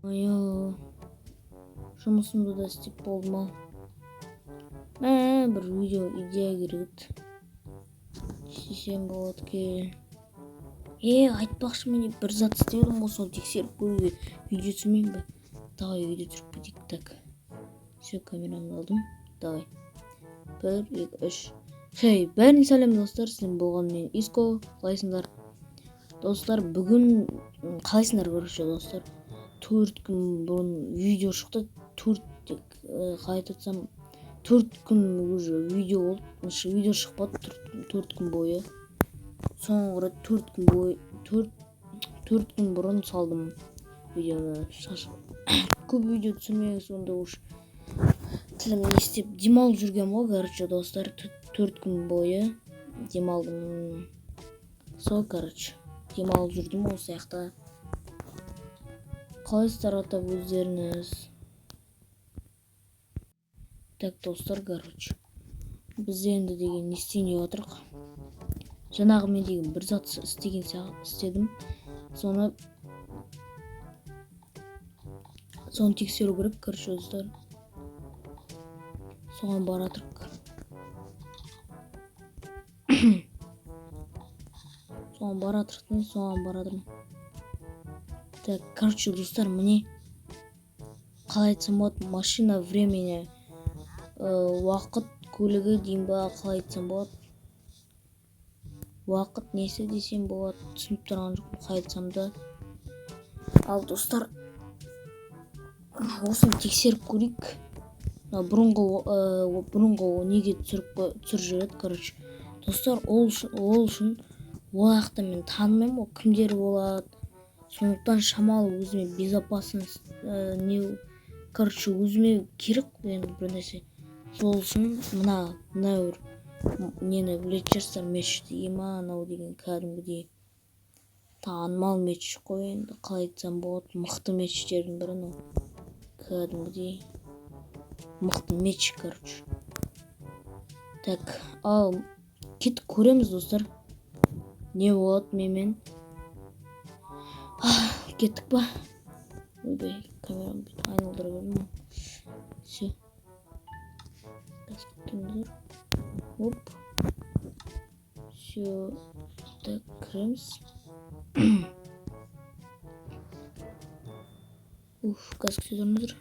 Ё, жұмысымды да істеп болдым ау. Мә, бір видео идея керек еді, істесем болады екен. Е, айтпақшы, мен бір зат істедім ғой, соны тексеріп көруге видео түсірмеймін ба? Давай, видео түсіріп кетейік. Так, все, камерамды алдым. Давай, бір, екі, үш. Хей, бәріне сәлем, достар! Сіздермен болған мен, Иско. Қалайсыңдар, достар? Бүгін қалайсыңдар? Короче, достар, 4 күн бұрын видео шықты. Төрт, қалай айтсам, 4 күн уже видео болды, видео шықпады 4 күн бойы. Соңғы рет 4 күн бойы, 4 күн бұрын салдым видеоны. Көп видео түсірмеген, сонда уж тілім не істеп, демалып жүргенмін ғой. Короче, достар, 4 күн бойы демалдым. Сол, короче, демалып жүрдім осы жақта. Қалайсыздар атап өздеріңіз? Так, достар, короче, біз енді деген не істейін деп жатырық? Жаңағы мен деген бір зат істеген істедім, соны тексеру керек. Короче, достар, соған бара жатырық. Соған бара жатырық, соған бара жатырмын. Так, короче, достар, міне, қалай айтсам болады, машина времени, уақыт көлігі деймін ба, қалай айтсам болады, уақыт несі десем болады, түсініп тұрған жоқпын қалай айтсам да. Ал, достар, осыны тексеріп көрейік. Мына бұрынғы неге түсіріп жібереді? Короче, достар, ол үшін ол жақта мен танымаймын ғой, кімдер болады. Сондықтан шамалы өзіме безопасность, не, короче, өзіме керек енді бір нәрсе. Сол үшін мына бір нені білетін шығарсыздар, меч дей ма, анау деген кәдімгідей танымал меч қой енді, қалай айтсам болады, мықты мечтердің бірі мынау, кәдімгідей мықты меч. Короче, так, ал кеттік, көреміз, достар, не болады менімен. Кеттік па? Ойбай, камераны бүйтіп айналдыра бердім ғой. Все, тұрыңыздар. Оп, все, так, кіреміз. Уф, қазір, күте тұрыңыздар.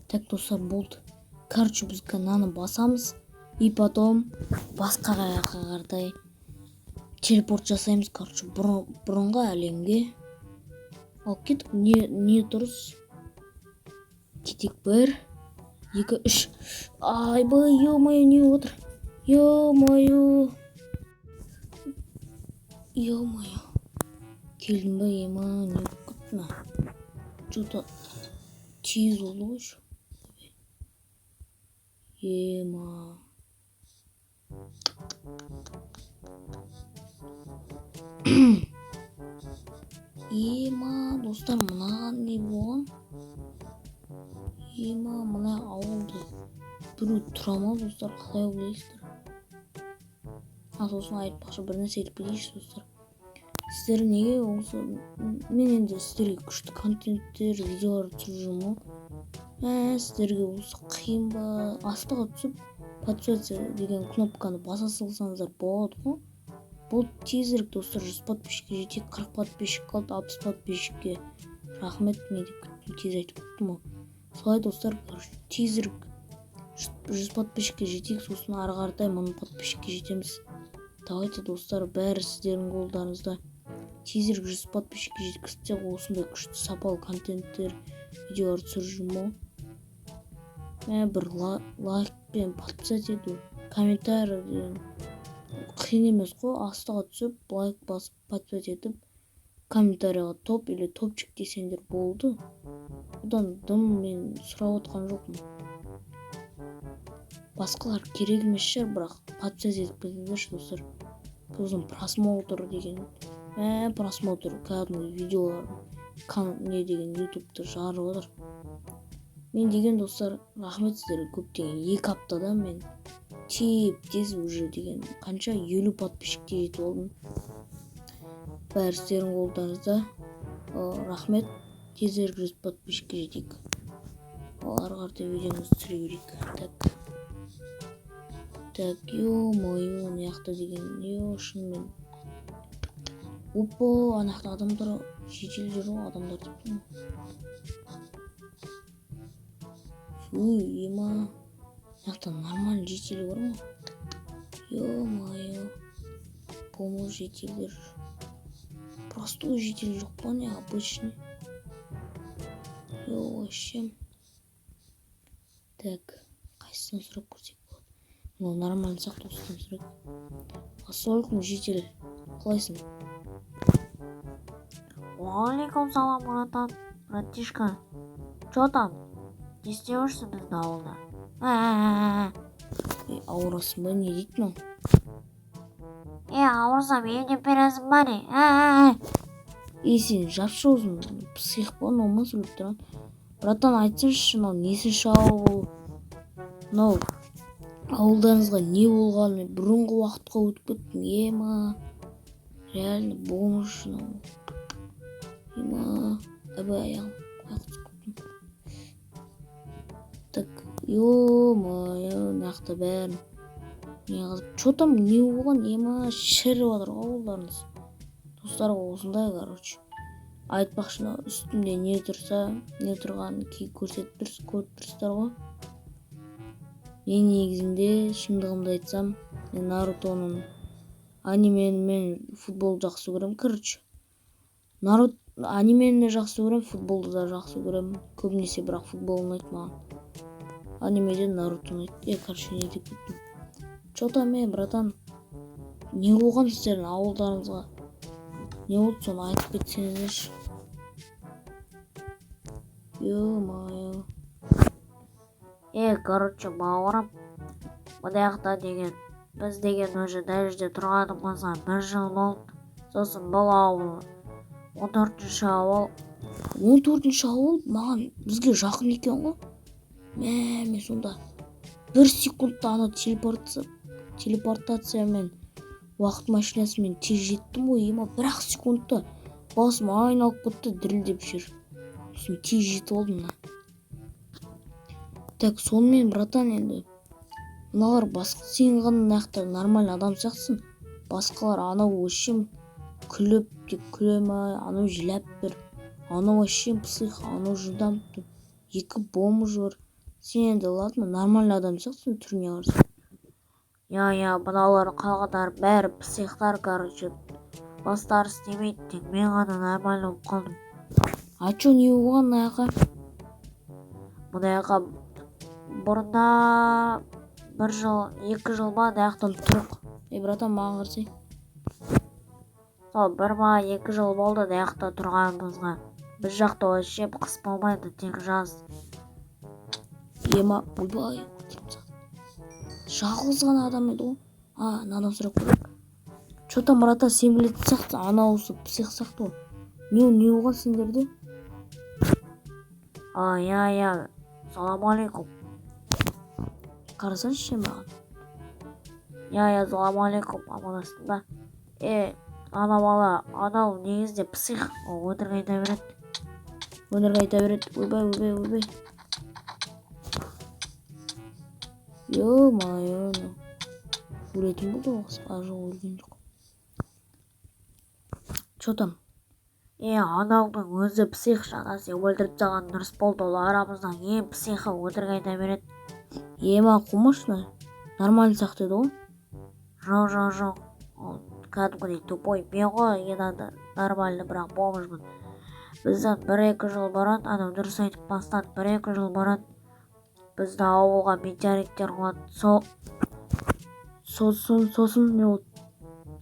Так, достар, болды. Короче, біз мынаны басамыз и потом басқа жаққа қаратай телепорт жасаймыз. Короче, бұрынғы әлемге алып кеттік. Не дұрыс, кетейік. Бір, екі, үш. Айбай, ё-моё, не болып отыр? Ё-моё, ё-моё, келдім ба? Ема, не болып кетті мына? Че-то тез болды ғой еще. Ема, ема, достар, мынаған не болған? Ема, мына ауылда біреу тұра ма, достар, қалай ойлайсыздар? А, сосын айтпақшы, бір нәрсе айтып кетейінші, достар. Сіздер неге осы, мен енді сіздерге күшті контенттер, видеолар түсіріп жүрмін ғой. Мә, сіздерге осы қиын ба? Астыға түсіп, «Подписаться» деген кнопканы баса салсаңыздар болады ғой. Болды, тезірек, достар, 100 подписчикке жетейік. 40 подписчик қалды 60 подписчикке. Рахмет, не деп кеттім, тез айтып кеттім ғой. Солай, достар, короче, тезірек 100 подписчикке жетейік, сосын ары қаратай 1000 подписчикке жетеміз. Давайте, достар, бәрі сіздердің қолдарыңызда. Тезірек 100 подписчикке жеткізсек, осындай күшті, сапалы контенттер, видеолар түсіріп жүрмін ғой. Мә, бір лайк пен подписаться ету, комментарий деген қиын емес қой. Астыға түсіп, лайк басып, подписаться етіп, комментарийға «топ» или «топчик» десеңдер болды. Одан дым мен сұрап отқан жоқпын. Басқалар керек емес шығар, бірақ подписаться етіп кетіңдерші, достар. Сосын просмотр деген, мә, просмотр кәдімгі видеолар не деген, Ютубты жарып отыр. Мен деген, достар, рахмет сіздерге көптеген. 2 аптада мен теп тез уже деген қанша, 50 подписчикке жетіп алдым. Бәрі сіздердің қолдарыңызда. Рахмет. Тезірек 100 подписчикке жетейік. Ал ары қарата видеомызды түсіре берейік. Так, так, ё-моё, мына жақта деген не шынымен? Опа, ана жақта адамдар, житель жүр ғой, адамдар деп тұрмын. Фу, ема, мына жақта нормальный житель бар ма? Ё-моё, бомж жительдер. Простой житель жоқ па, не, обычный? Ё, вообще. Так, қайсысынан сұрап көрсек болады? Мынау нормальный сияқты, осыдан сұрайық. Ассалаумағалейкум, житель, қалайсың? Уағалейкум салам, братан, братишка. Че там, не істеп жүрсің біздің ауылда? Ә, Ей, ауырасың ба, не дейді мынау? Е, ауырсам, емдеп бересің ба, не? Ә, Ей, сен жапшы аузын, псих па мынау ма сөйлеп тұрған? Братан, айтсаңшы, мынау несінші ауыл? Мынау ауылдарыңызға не болған? Мен бұрынғы уақытқа өтіп кеттім, ема. Реально бомж мынау, ема. Ойбай, аяғым, аяқ түсіп кеттім. Так, ё-моё, мына жақта бәрін не қылып, че там, не болған, ема? Шіріп жатыр ғой ауылдарыңыз. Достар, осындай, короче. Айтпақшы, мынау үстімде не тұрса, не тұрғанын көрсетіп тұрсыз, көріп тұрсыздар ғой. Мен негізінде, шындығымды айтсам, мен Нарутоның анимені мен футбол жақсы көремін. Короче, Нарут анимені де жақсы көремін, футболды да жақсы көремін көбінесе, бірақ футбол ұнайды маған. Анимеден Наруто ұнайды. Е, короче, не деп кеттім? Че там, е, братан, не болған сіздердің ауылдарыңызға? Не болды, соны айтып кетсеңіздерші. Ё-моё. Е, короче, бауырым, мына жақта деген біз деген уже мына жерде тұрғанымызға бір жыл болды. Сосын бұл ауыл 14-ауыл. 14-ауыл маған, бізге жақын екен ғой. Мә, мен сонда бір секундта ана телепортациямен, уақыт машинасымен тез жеттім ғой, ема. Бір ақ секундта басым айналып кетті, дірілдеп жер. Сосын тез жетіп алдым мына. Так, сонымен, братан, енді мыналар басқа, сен ғана мына жақта нормальный адам сияқтысың. Басқалар анау вообще күліп тек күле ма, анау жылап тұр, анау вообще псих, анау жынданып тұр, екі бомж бар. Сен енді, ладно, нормальный адам сияқтысың түріңе қарасаң. Иә, иә, мыналар, қалғандары бәрі психтар, короче, бастары істемейді, тек мен ғана нормальный болып қалдым. А чё, не болған мына жаққа? Мына жаққа бұрында бір жыл, 2 жыл ма, мына жақтан тұрық. Ей, братан, маған қарасай. Сол бір ма, 2 жыл болды мына жақта тұрғанымызға. Біз жақта вообще қыс болмайды, тек жаз. Ема, ойбай, өлтіріп тастады. Жалғыз ғана адам еді ғой. А, мынадан сұрап көрейік. Че там, братан, сен білетін сияқтысың, анауысы псих сияқты ғой. Не болған сендерде? А, иә, иә, саламалейкум. Қарасаңшы сен маған. Иә, иә, саламалейкум, амандастың ба? Е, ана бала, анау негізінде псих, ол өтірік айта береді. Өтірік айта береді. Ойбай, ойбай, ойбай. Ё-моё, мынау өлетін болды ғой. А, жоқ, өлген жоқ. Че там? Е, анаудың өзі псих, жаңа сен өлтіріп тастаған дұрыс болды, ол арамыздан ең психы, өтірік айта береді. Ема, қумашы, нормальный сияқты еді ғой. Жоқ, жоқ, жоқ, ол кәдімгідей тупой. Мен ғой енді нормальный, бірақ бомжбын. Бізден бір екі жыл бұрын, анау дұрыс айтып бастады, бір екі жыл бұрын біздің ауылға метеориттер құлады. Сол Сосын не болды?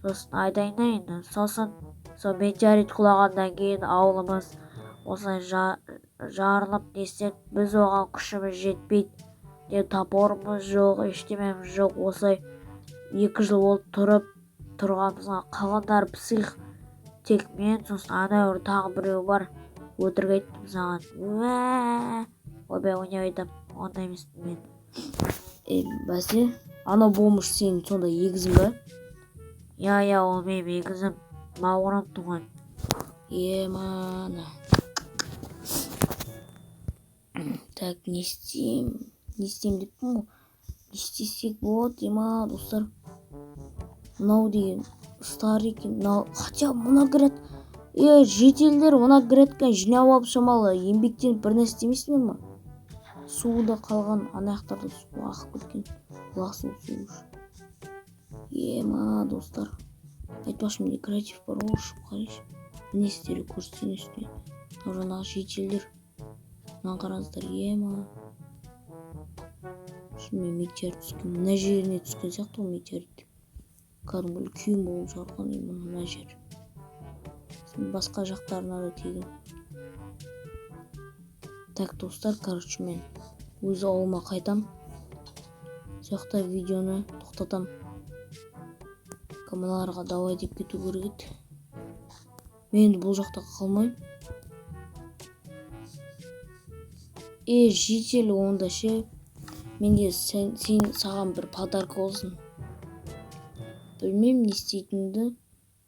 Сосын айтайын да енді. Сосын сол метеорит құлағаннан кейін ауылымыз осылай жарылып, не істеді, біз оған күшіміз жетпейді, не топорымыз жоқ, ештемеміз жоқ. Осылай 2 жыл болды тұрып тұрғанымызға. Қалғандары псих, тек мен, сосын ана бір тағы біреу бар. Өтірік айттым саған, уә, ойбай, ойнап айтамын, ондай емеспін мен. Е, бәсе, анау бомж сенің сонда егізің ба? Иә, иә, ол менің егізім, бауырым туған. Емана. Так, не істеймін, не істеймін деппін ғой. Не істесек болады, ема, достар? Мынау деген старый екен мынау. Хотя мына гряд, е, жительдер, мына грядканы жинап алып, шамалы еңбектеніп бір нәрсе істемейсіңдер ма? Суы да қалған, ана жақтарда су ағып кеткен, лас су. Ема, достар, айтпақшы, менде креатив бар ғой, ұшып қарайыншы. Міне, сіздерге көрсетейін үстіне. Мынау жаңағы жительдер, мынаны қараңыздар. Ема, шынымен метеорит түскен, мына жеріне түскен сияқты ғой метеорит. Кәдімгі үлкен болып жарылған мына жер. Басқа жақтарына да тиген. Так, достар, короче, мен өз ауылыма қайтам, сол жақта видеоны тоқтатам. Мыналарға давай деп кету керек еді. Мен енді бұл жақта қалмаймын. Е, житель, онда ше, менде сен саған бір подарка болсын. Білмеймін не істейтінімді,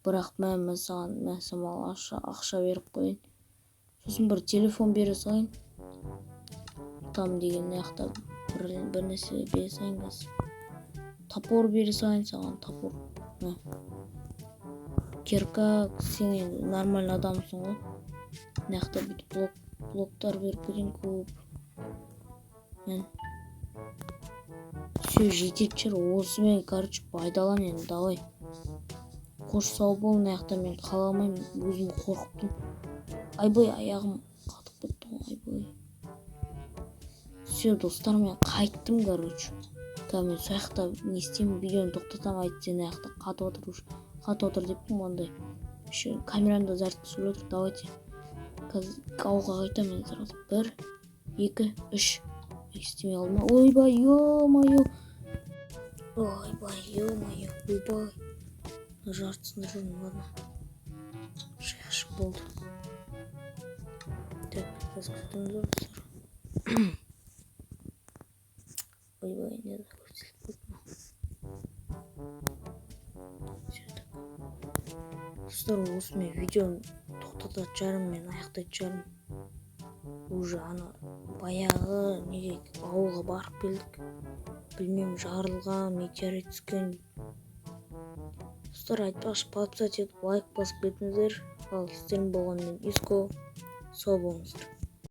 бірақ мә, мен саған, мә, шамалы ақша беріп қояйын, сосын бір телефон бере салайын. Там деген мына жақта бір нәрсе бере салайын қазір. Топор бере салайын саған, топор. Мә, кирка. Сен енді нормальный адамсың ғой. Мына жақта бүйтіп блоктар беріп кетейін көп. Міне, все, жететін шығар осымен. Короче, пайдалан енді, давай, қош, сау бол. Мына жақта мен қала алмаймын, өзім қорқып тұрмын. Айбай, аяғым қатып кетті ғой, айбай. Все, достар, мен қайттым. Короче, қазір мен сол жақта не істеймін, видеоны тоқтатамын, әйтсе мына жақта қатып отыр уже, қатып отыр деппін ғой андай. Еще камерамда зарядка сөйлеп отыр. Давайте, қазір ауылға қайтамын мен сразу. Бір, екі, үш. Істемей қалды ма? Ойбай, ё-моё, ойбай, ё-моё, ойбай, жартысын жүрмін. Ладно, шашып болды. Так, қазір күтіңіздер, достар. Ойбай, не көрсетіліп кетті. Все, так, достар, осымен видеоны тоқтататын шығармын, мен аяқтайтын шығармын уже. Ана баяғы неге, ауылға барып келдік. Білмеймін, жарылған, метеорит түскен. Достар, айтпақшы, подписаться етіп, лайк басып кетіңіздер. Ал сіздермен болған мен, Иско. Сау болыңыздар.